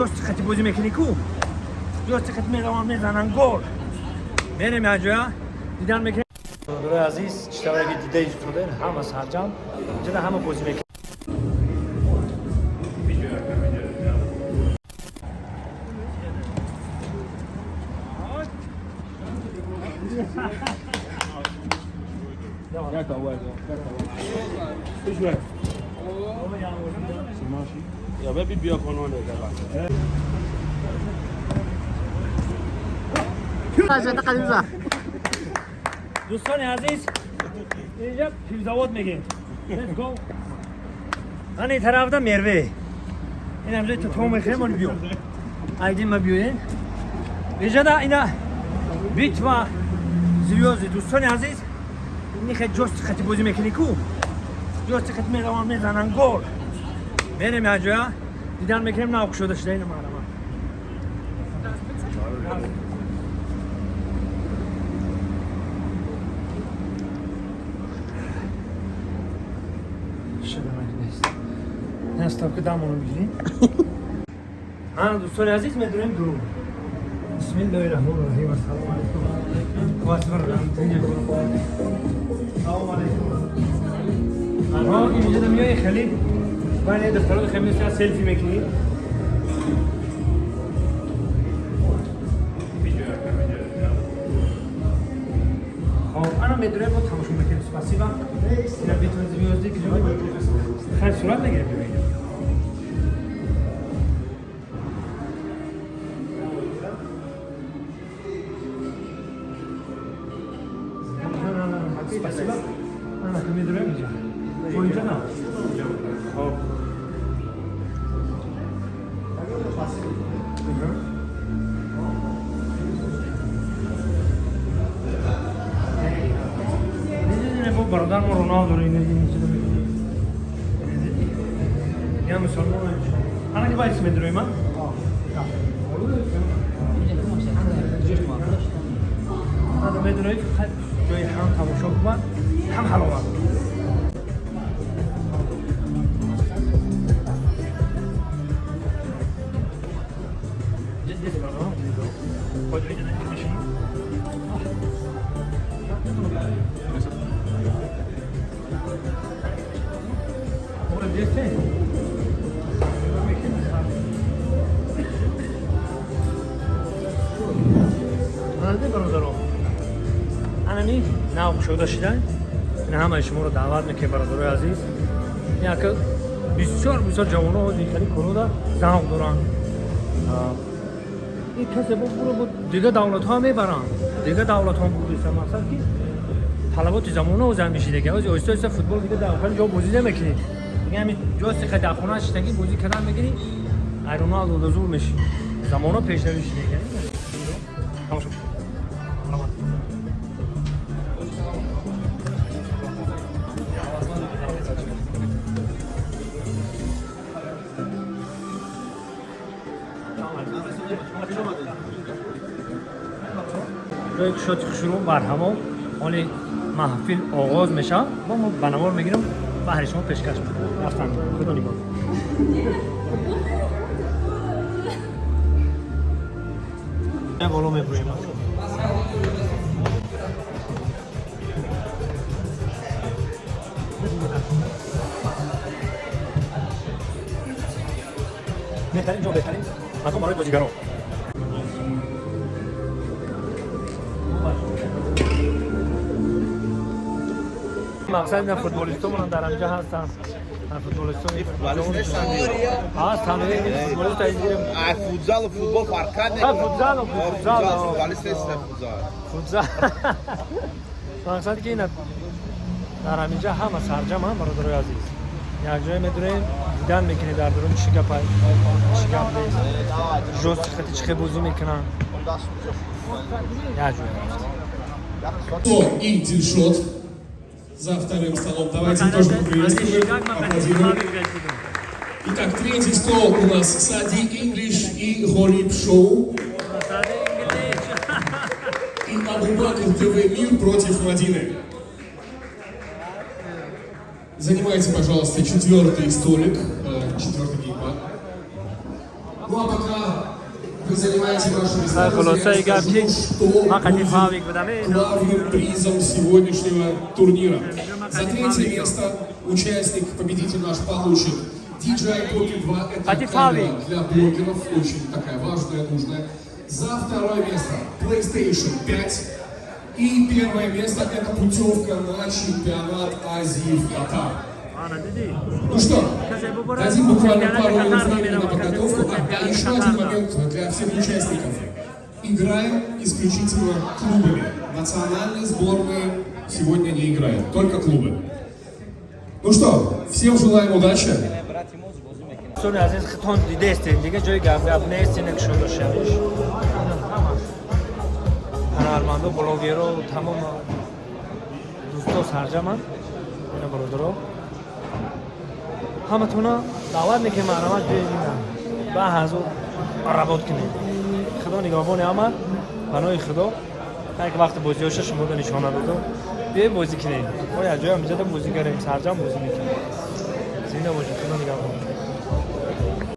Ҷости бозӣ мекунӣ ку, ҷости хати мераванд, мезананд гол. Мерем якҷоя дидан мекунем. Бародарои азиз, чӣ тавре ки дида истодаем, ҳама сарҷам инҷода, ҳама бозӣ мекунем. Дӯстони азиз, инҷа пивзавод мегем. Let's go. Ани тарафда мерве, ин ҳамҷои то мехӯрем. Они биё, айдин ма биёен инҷада. Ина битва звёзды. Дӯстони азиз, нихе ҷости хати бозӣ мекунӣ ку, ҷости хати мераванд, мезананд гол. Мерем якҷоя дидан мекунем. Нав кушода шуда ина маҳрама. Шуда нест. Наставка дамоно бигирем. Ҳа, дӯстони азиз, медурем дурун. Бисмиллоҳи раҳмони раҳим. Ассалому алайкум. Салому алайкум. Ҳа, инҷа миёи, хеле байни духтарони хеле селфи мекунӣ. Хоб, ана медурем, мо тамошо мекунем. Спасибо. Ина битва звёзды ки хеле сурат мегирем, бибинем. Спасибо. Ана ки медурем инҷа. Бо инҷа на. Хоб. Не, бо бародар мо Роналдо ро ина чизо мебинем. Я мусулмон. Ана ки байс медурем, а? Ана медурем, ҷои ҳам тамошо кунад, ҳам ҳаловат. Бародаро, анами нав кушода шуда. Ин ҳамаи шуморо даъват мекунем, бародарои азиз. Яка бисёр бисёр ҷавоно ҳозир хеле коруда завқ доранд. Ин касе бо буро бо дигар давлатҳо мебаранд, дигар давлатҳо бурдиста. Мақсад ки талаботи замона ҳозир ҳам мешида, ки ҳозир оҳиста оҳиста футбол дига дар хеле ҷо бозӣ намекунӣ. Дига ҳамин ҷости ха дар хона шиштагӣ бозӣ кардан мегирӣ, ай Роналдо зур мешӣ. Замона пешравӣ шида. Тамошо. Марҳамат. Ҷои кушоди хушрӯ барҳамо. Ҳоли маҳфил оғоз мешавад, мо ба навор мегирем, баҳри шумо пешкаш мекунем. Рафтан, худо нигоҳ. Боло мебурем. Беҳтарин ҷо, беҳтарин макон барои бозигарон. Мақсад ина футболистомонам дар ҳамҷа ҳастанд. Футболистони ҳастанд, футболист. А футзалу футбол фарқ А, футзалу, футзал. Футболист нест, футзал. Футзал. Мақсад ки ина дар ҳаминҷа ҳама сарҷамам. Бародарои азиз, якҷоя медурем, дидан мекунед дар дурун чӣ гапай, чӣ гап нест, жости хати чӣ хел бозӣ мекунанд. Якҷоя рафт. И Дилшот за вторым столом. Давайте тоже поприветствуем, аплодируем. Итак, третий стол у нас Сади Инглиш и Холип Шоу. И Абубакр ТВ Мир против Мадины. Занимайте, пожалуйста, четвертый столик, четвертый геймпад. Ну А пока вы занимаете ваши места, Хулосаи друзья, я гап ки скажу, что ман қати будет Павик будам. Главным призом сегодняшнего турнира. За третье место участник, победитель наш, получит DJI Pocket 2. Это Кати камера Павик. Для блогеров, очень такая важная, нужная. За второе место PlayStation 5. И первое место — это путевка на чемпионат Азии в Катар. Ана дидӣ. Ну что, дадим буквально пару минут Катар времени на подготовку. А, да, еще один момент для всех участников. Играем исключительно клубами. Национальные сборные сегодня не играют, только клубы. Ну что, всем желаем удачи. Дӯстони азиз, худтон дидестед, дига ҷои гап-гап нест. Ина кушода шавиш, ҳунарманду, блогеро, тамом дӯсто сарҷаманд. Ина, бародаро, ҳаматона даъват мекунем, марҳамат, биёед, ина ба ҳазур работ кунед. Худо нигаҳбони ҳама, паноҳи Худо. Як вақти бозиҳоша шуморо нишона додам. Биёед, бозӣ кунед. Мо як ҷоям иҷода бозӣ кардем, сарҷам бозӣ мекунем. Зинда бошед, Худо нигаҳбон.